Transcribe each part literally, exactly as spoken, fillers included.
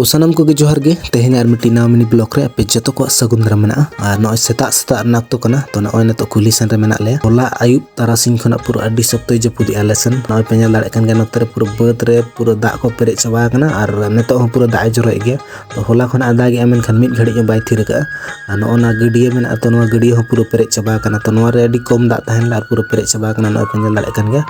ᱛᱚ ᱥᱟᱱᱟᱢ ᱠᱚᱜᱮ ᱡᱚᱦᱟᱨ ᱜᱮ᱾ ᱛᱮᱦᱮᱧ ᱟᱨ ᱢᱤᱫᱴᱤᱡ ᱱᱟᱣᱟ ᱢᱤᱱᱤ ᱵᱞᱚᱜ ᱨᱮ ᱟᱯᱮ ᱡᱚᱛᱚ ᱠᱚᱣᱟᱜ ᱥᱟᱹᱜᱩᱱ ᱫᱟᱨᱟᱢ ᱢᱮᱱᱟᱜᱼᱟ᱾ ᱟᱨ ᱱᱚᱜᱼᱚᱭ ᱥᱮᱛᱟᱜ ᱥᱮᱛᱟᱜ ᱨᱮᱱᱟᱜ ᱚᱠᱛᱚ ᱠᱟᱱᱟ, ᱛᱚ ᱱᱚᱜᱼᱚᱭ ᱱᱤᱛᱚᱜ ᱠᱩᱞᱦᱤ ᱥᱮᱱ ᱨᱮ ᱢᱮᱱᱟᱜ ᱞᱮᱭᱟ᱾ ᱦᱚᱞᱟ ᱟᱹᱭᱩᱵ ᱛᱟᱨᱟᱥᱤᱧ ᱠᱷᱚᱱᱟᱜ ᱯᱩᱨᱟᱹ ᱟᱹᱰᱤ ᱥᱚᱠᱛᱚᱭ ᱡᱟᱹᱯᱩᱫᱮᱜᱼᱟ ᱟᱞᱮ ᱥᱮᱱ᱾ ᱱᱚᱜᱼᱚᱭ ᱯᱮ ᱧᱮᱞ ᱫᱟᱲᱮᱭᱟᱜ ᱠᱟᱱ ᱜᱮᱭᱟ, ᱱᱚᱛᱮ ᱨᱮ ᱯᱩᱨᱟᱹ ᱵᱟᱹᱫᱽ ᱨᱮ ᱯᱩᱨᱟᱹ ᱫᱟᱜ ᱠᱚ ᱯᱮᱨᱮᱡ ᱪᱟᱵᱟ ᱟᱠᱟᱱᱟ ᱟᱨ ᱱᱤᱛᱚᱜ ᱦᱚᱸ ᱯᱩᱨᱟᱹ ᱫᱟᱜ ᱮ ᱡᱚᱨᱚᱭᱮᱫ ᱜᱮᱭᱟ᱾ ᱛᱚ ᱦᱚᱞᱟ ᱠᱷᱚᱱᱟᱜ ᱮ ᱫᱟᱜᱮᱜᱼᱟ, ᱢᱮᱱᱠᱷᱟᱱ ᱢᱤᱫ ᱜᱷᱟᱹᱲᱤᱡ ᱦᱚᱸ ᱵᱟᱭ ᱛᱷᱤᱨ ᱟᱠᱟᱫᱼᱟ᱾ ᱟᱨ ᱱᱚᱜᱼᱚ ᱱᱟ ᱜᱟᱹᱰᱭᱟᱹ ᱢᱮᱱᱟᱜᱼᱟ, ᱛᱚ ᱱᱚᱣᱟ ᱜᱟᱹᱰᱭᱟᱹ ᱦᱚᱸ ᱯᱩᱨᱟᱹ ᱯᱮᱨᱮᱡ ᱪᱟᱵᱟ ᱟᱠᱟᱱᱟ᱾ ᱛᱚ ᱱᱚᱣᱟ ᱨᱮ ᱟᱹᱰᱤ ᱠᱚᱢ ᱫᱟᱜ ᱛᱟᱦᱮᱸ ᱞᱮᱱᱟ ᱟᱨ ᱯᱩᱨᱟᱹ ᱯᱮᱨᱮᱡ ᱪᱟᱵᱟ ᱟᱠᱟᱱᱟ, ᱱᱚᱜᱼᱚᱭ ᱯᱮ ᱧᱮᱞ ᱫᱟᱲᱮᱭᱟᱜ ᱠᱟᱱ ᱜᱮᱭᱟ᱾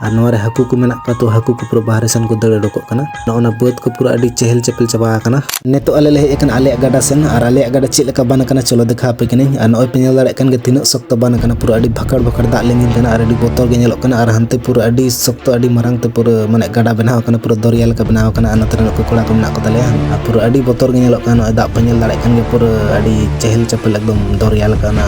ᱟᱨ ᱱᱚᱣᱟ ᱨᱮ ᱦᱟᱹᱠᱩ ᱠᱚ ᱢᱮᱱᱟᱜ ᱠᱚᱣᱟ, ᱛᱚ ᱦᱟᱹᱠᱩ ᱠᱚ ᱯᱩᱨᱟᱹ ᱵᱟᱦᱨᱮ ᱥᱮᱱ ᱠᱚ ᱫᱟᱹᱲ ᱩᱰᱩᱠᱚᱜ ᱠᱟᱱᱟ᱾ ᱱᱚᱜᱼᱚ ᱱᱟ ᱵᱟᱹᱫᱽ ᱠᱚ ᱯᱩᱨᱟᱹ ᱟᱹᱰᱤ ᱪᱮᱦᱮᱞ ᱪᱮᱯᱮᱞ ᱪᱟᱵᱟ ᱟᱠᱟᱱᱟ᱾ ᱱᱤᱛᱚᱜ ᱟᱞᱮ ᱞᱮ ᱦᱮᱡ ᱟᱠᱟᱱᱟ ᱟᱞᱮᱭᱟᱜ ᱜᱟᱰᱟ ᱥᱮᱱ, ᱟᱨ ᱟᱞᱮᱭᱟᱜ ᱜᱟᱰᱟ ᱪᱮᱫ ᱞᱮᱠᱟ ᱵᱟᱱ ᱟᱠᱟᱱᱟ, ᱪᱚᱞᱚ ᱫᱮᱠᱷᱟᱣ ᱟᱯᱮ ᱠᱟᱹᱱᱟᱹᱧ᱾ ᱟᱨ ᱱᱚᱜᱼᱚᱭ ᱯᱮ ᱧᱮᱞ ᱫᱟᱲᱮᱭᱟᱜ ᱠᱟᱱ ᱜᱮᱭᱟ, ᱛᱤᱱᱟᱹᱜ ᱥᱚᱠᱛᱚ ᱵᱟᱱ ᱟᱠᱟᱱᱟ, ᱯᱩᱨᱟᱹ ᱟᱹᱰᱤ ᱵᱷᱟᱠᱟᱲ ᱵᱷᱟᱠᱟᱲ ᱫᱟᱜ ᱞᱤᱸᱜᱤᱱ ᱠᱟᱱᱟ ᱟᱨ ᱟᱹᱰᱤ ᱵᱚᱛᱚᱨ ᱜᱮ ᱧᱮᱞᱚᱜ ᱠᱟᱱᱟ᱾ ᱟᱨ ᱦᱟᱱᱛᱮ ᱯᱩᱨᱟᱹ ᱟᱹᱰᱤ ᱥᱚᱠᱛᱚ, ᱟᱹᱰᱤ ᱢᱟᱨᱟᱝ ᱛᱮ ᱯᱩᱨᱟᱹ ᱢᱟᱱᱮ ᱜᱟᱰᱟ ᱵᱮᱱᱟᱣ ᱟᱠᱟᱱᱟ, ᱯᱩᱨᱟᱹ ᱫᱚᱨᱭᱟ ᱞᱮᱠᱟ ᱵᱮᱱᱟᱣ ᱟᱠᱟᱱᱟ᱾ ᱟᱨ ᱱᱚᱛᱮ ᱨᱮ ᱱᱩᱠᱩ ᱠᱚᱲᱟ ᱠᱚ ᱢᱮᱱᱟᱜ ᱠᱚ ᱛᱟᱞᱮᱭᱟ᱾ ᱟᱨ ᱯᱩᱨᱟᱹ ᱟᱹᱰᱤ ᱵᱚᱛᱚᱨ ᱜᱮ ᱧᱮᱞᱚᱜ ᱠᱟᱱᱟ, ᱱᱚᱜᱼᱚᱭ ᱫᱟᱜ ᱯᱮ ᱧᱮᱞ ᱫᱟᱲᱮᱭᱟᱜ ᱠᱟᱱ ᱜᱮᱭᱟ, ᱯᱩᱨᱟᱹ ᱟᱹᱰᱤ ᱪᱮᱦᱮᱞ ᱪᱮᱯᱮᱞ ᱮᱠᱫᱚᱢ ᱫᱚᱨᱭᱟ ᱞᱮᱠᱟ ᱚᱱᱟ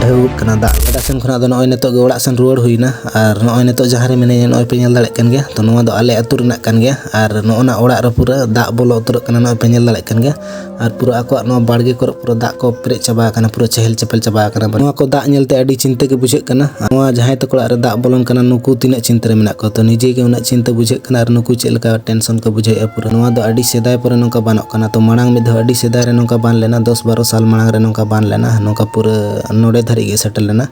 ᱰᱷᱮᱣᱚᱜ ᱠᱟᱱᱟ ᱫᱟᱜ᱾ ᱜᱟᱰᱟ ᱥᱮᱱ ᱠᱷᱚᱱᱟᱜ ᱫᱚ ᱱᱚᱜᱼᱚᱭ ᱱᱤᱛᱚᱜ ᱜᱮ ᱚᱲᱟᱜ ᱥᱮᱱ ᱨᱩᱣᱟᱹᱲ ᱦᱩᱭᱱᱟ᱾ ᱟᱨ ᱱᱚᱜᱼᱚᱭ ᱱᱤᱛᱚᱜ ᱡᱟᱦᱟᱸ ᱨᱮ ᱢᱤᱱᱟᱹᱧᱟ, ᱱᱚᱜᱼᱚᱭ ᱯᱮ ᱧᱮᱞ ᱫᱟᱲᱮᱭᱟᱜ ᱠᱟᱱ ᱜᱮᱭᱟ, ᱛᱚ ᱱᱚᱣᱟ ᱫᱚ ᱟᱞᱮ ᱟᱹᱛᱩ ᱨᱮᱱᱟᱜ ᱠᱟᱱ ᱜᱮᱭᱟ᱾ ᱟᱨ ᱱᱚᱜᱼᱚ ᱱᱟ ᱚᱲᱟᱜ ᱨᱮ ᱯᱩᱨᱟᱹ ᱫᱟᱜ ᱵᱚᱞᱚ ᱩᱛᱟᱹᱨᱚᱜ ᱠᱟᱱᱟ, ᱱᱚᱜᱼᱚᱭ ᱯᱮ ᱧᱮᱞ ᱫᱟᱲᱮᱭᱟᱜ ᱠᱟᱱ ᱜᱮᱭᱟ᱾ ᱟᱨ ᱯᱩᱨᱟᱹ ᱟᱠᱚᱣᱟᱜ ᱱᱚᱣᱟ ᱵᱟᱲᱜᱮ ᱠᱚᱨᱮ ᱯᱩᱨᱟᱹ ᱫᱟᱜ ᱠᱚ ᱯᱮᱨᱮᱡ ᱪᱟᱵᱟ ᱟᱠᱟᱱᱟ, ᱯᱩᱨᱟᱹ ᱪᱮᱦᱮᱞ ᱪᱮᱯᱮᱞ ᱪᱟᱵᱟ ᱟᱠᱟᱱᱟ᱾ ᱱᱚᱣᱟ ᱠᱚ ᱫᱟᱜ ᱧᱮᱞᱛᱮ ᱟᱹᱰᱤ ᱪᱤᱱᱛᱟᱹ ᱜᱮ ᱵᱩᱡᱷᱟᱹᱜ ᱠᱟᱱᱟ᱾ ᱱᱚᱣᱟ ᱡᱟᱦᱟᱸᱭ ᱛᱟᱠᱚ ᱚᱲᱟᱜ ᱨᱮ ᱫᱟᱜ ᱵᱚᱞᱚᱱ ᱠᱟᱱᱟ, ᱱᱩᱠᱩ ᱛᱤᱱᱟᱹᱜ ᱪᱤᱱᱛᱟᱹ ᱨᱮ ᱢᱮᱱᱟᱜ ᱠᱚᱣᱟ, ᱛᱚ ᱱᱤᱡᱮ ᱜᱮ ᱩᱱᱟᱹᱜ ᱪᱤᱱᱛᱟᱹ ᱵᱩᱡᱷᱟᱹᱜ ᱠᱟᱱᱟ ᱟᱨ ᱱᱩᱠᱩ ᱪᱮᱫ ᱞᱮᱠᱟ ᱴᱮᱱᱥᱚᱱ ᱠᱚ ᱵᱩᱡᱷᱟᱹᱣᱮᱫᱼᱟ ᱯᱩᱨᱟᱹ᱾ ᱱᱚᱣᱟ ᱫᱚ ᱟᱹᱰᱤ ᱥᱮᱫᱟᱭ ᱯᱚᱨᱮ ᱱᱚᱝᱠᱟ ᱵᱟᱱᱚᱜ ᱠᱟᱱᱟ᱾ ᱛᱚ ᱢᱟᱲᱟᱝ ᱢᱤᱫ ᱫᱷᱟᱣ ᱟᱹᱰᱤ ᱥᱮᱫᱟᱭ ᱨᱮ ᱱᱚᱝᱠᱟ ᱵᱟᱱ ᱞᱮᱱᱟ, ᱫᱚᱥ ᱵᱟᱨᱚ ᱥᱟᱞ ᱢᱟᱲᱟᱝ ᱨᱮ ᱱᱚᱝᱠᱟ ᱵᱟᱱ ᱞᱮᱱᱟ, ᱱᱚᱝᱠᱟ ᱯᱩᱨᱟᱹ ᱱᱚᱰᱮ ᱫᱷᱟᱹᱨᱤᱡ ᱜᱮ ᱥᱮᱴᱮᱨ ᱞᱮᱱᱟ᱾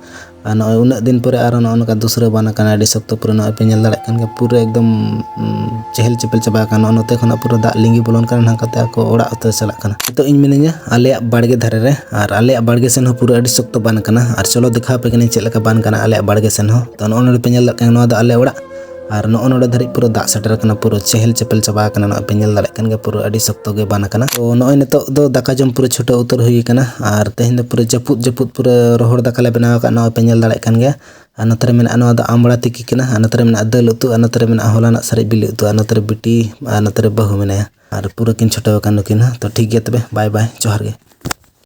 ᱟᱨ ᱱᱚᱜᱼᱚᱭ ᱩᱱᱟᱹᱜ ᱫᱤᱱ ᱯᱚᱨᱮ ᱟᱨᱚ ᱱᱚᱜᱼᱚ ᱱᱚᱝᱠᱟ ᱫᱩᱥᱨᱟᱹ ᱵᱟᱱ ᱟᱠᱟᱱᱟ, ᱟᱹᱰᱤ ᱥᱚᱠᱛᱚ ᱯᱩᱨᱟᱹ᱾ ᱱᱚᱜᱼᱚᱭ ᱯᱮ ᱧᱮᱞ ᱫᱟᱲᱮᱭᱟᱜ ᱠᱟᱱ ᱜᱮᱭᱟ, ᱯᱩᱨᱟᱹ ᱮᱠᱫᱚᱢ, ᱩᱢ, ᱪᱮᱦᱮᱞ ᱪᱮᱯᱮᱞ ᱪᱟᱵᱟ ᱟᱠᱟᱱᱟ᱾ ᱱᱚᱜᱼᱚ ᱱᱚᱛᱮ ᱠᱷᱚᱱᱟᱜ ᱯᱩᱨᱟᱹ ᱫᱟᱜ ᱞᱤᱸᱜᱤ ᱵᱚᱞᱚᱱ ᱠᱟᱱᱟ, ᱱᱚᱝᱠᱟᱛᱮ ᱟᱠᱚ ᱚᱲᱟᱜ ᱩᱛᱟᱹᱨ ᱪᱟᱞᱟᱜ ᱠᱟᱱᱟ᱾ ᱱᱤᱛᱚᱜ ᱤᱧ ᱢᱤᱱᱟᱹᱧᱟ ᱟᱞᱮᱭᱟᱜ ᱵᱟᱲᱜᱮ ᱫᱷᱟᱨᱮ ᱨᱮ, ᱟᱨ ᱟᱞᱮᱭᱟᱜ ᱵᱟᱲᱜᱮ ᱥᱮᱱ ᱦᱚᱸ ᱯᱩᱨᱟᱹ ᱟᱹᱰᱤ ᱥᱚᱠᱛᱚ ᱵᱟᱱ ᱟᱠᱟᱱᱟ᱾ ᱟᱨ ᱪᱚᱞᱚ ᱫᱮᱠᱷᱟᱣ ᱟᱯᱮ ᱠᱟᱹᱱᱟᱹᱧ ᱪᱮᱫ ᱞᱮᱠᱟ ᱵᱟᱱ ᱠᱟᱱᱟ ᱟᱞᱮᱭᱟᱜ ᱵᱟᱲᱜᱮ ᱥᱮᱱ ᱦᱚᱸ᱾ ᱛᱚ ᱱᱚᱜᱼᱚ ᱱᱚᱰᱮ ᱯᱮ ᱧᱮᱞ ᱫᱟᱲᱮᱭᱟᱜ ᱠᱟᱱᱟ, ᱱᱚᱣᱟ ᱫᱚ ᱟᱞᱮ ᱚᱲᱟᱜ᱾ ᱟᱨ ᱱᱚᱜᱼᱚ ᱱᱚᱰᱮ ᱫᱷᱟᱹᱨᱤᱡ ᱯᱩᱨᱟᱹ ᱫᱟᱜ ᱥᱮᱴᱮᱨ ᱟᱠᱟᱱᱟ, ᱯᱩᱨᱟᱹ ᱪᱮᱦᱮᱞ ᱪᱮᱯᱮᱞ ᱪᱟᱵᱟ ᱟᱠᱟᱱᱟ᱾ ᱱᱚᱜᱼᱚᱭ ᱯᱮ ᱧᱮᱞ ᱫᱟᱲᱮᱭᱟᱜ ᱠᱟᱱ ᱜᱮᱭᱟ, ᱯᱩᱨᱟᱹ ᱟᱹᱰᱤ ᱥᱚᱠᱛᱚ ᱜᱮ ᱵᱟᱱ ᱟᱠᱟᱱᱟ᱾ ᱛᱚ ᱱᱚᱜᱼᱚᱭ ᱱᱤᱛᱚᱜ ᱫᱚ ᱫᱟᱠᱟ ᱡᱚᱢ ᱯᱩᱨᱟᱹ ᱪᱷᱩᱴᱟᱹᱣ ᱩᱛᱟᱹᱨ ᱦᱩᱭ ᱟᱠᱟᱱᱟ᱾ ᱟᱨ ᱛᱮᱦᱮᱧ ᱫᱚ ᱯᱩᱨᱟᱹ ᱡᱟᱹᱯᱩᱫ ᱡᱟᱹᱯᱩᱫ ᱯᱩᱨᱟᱹ ᱨᱚᱦᱚᱲ ᱫᱟᱠᱟ ᱞᱮ ᱵᱮᱱᱟᱣ ᱟᱠᱟᱫ, ᱱᱚᱜᱼᱚᱭ ᱯᱮ ᱧᱮᱞ ᱫᱟᱲᱮᱭᱟᱜ ᱠᱟᱱ ᱜᱮᱭᱟ᱾ ᱟᱨ ᱱᱚᱛᱮ ᱨᱮ ᱢᱮᱱᱟᱜᱼᱟ, ᱱᱚᱣᱟ ᱫᱚ ᱟᱢᱲᱟ ᱛᱤᱠᱤ ᱠᱟᱱᱟ, ᱟᱨ ᱱᱚᱛᱮ ᱨᱮ ᱢᱮᱱᱟᱜᱼᱟ ᱫᱟᱹᱞ ᱩᱛᱩ, ᱟᱨ ᱱᱚᱛᱮ ᱨᱮ ᱢᱮᱱᱟᱜᱼᱟ ᱦᱚᱞᱟᱱᱟᱜ ᱥᱟᱨᱮᱡ ᱵᱤᱞᱤ ᱩᱛᱩ, ᱟᱨ ᱱᱚᱛᱮ ᱨᱮ ᱵᱤᱴᱤ, ᱟᱨ ᱱᱚᱛᱮ ᱨᱮ ᱵᱟᱹᱦᱩ ᱢᱮᱱᱟᱭᱟ᱾ ᱟᱨ ᱯᱩᱨᱟᱹ ᱠᱤᱱ ᱪᱷᱩᱴᱟᱹᱣ ᱟᱠᱟᱱ ᱱᱩᱠᱤᱱ ᱦᱚᱸ᱾ ᱛᱚ ᱴᱷᱤᱠ ᱜᱮᱭᱟ ᱛᱚᱵᱮ, ᱵᱟᱭ ᱵᱟᱭ, ᱡᱚᱦᱟᱨ ᱜᱮ᱾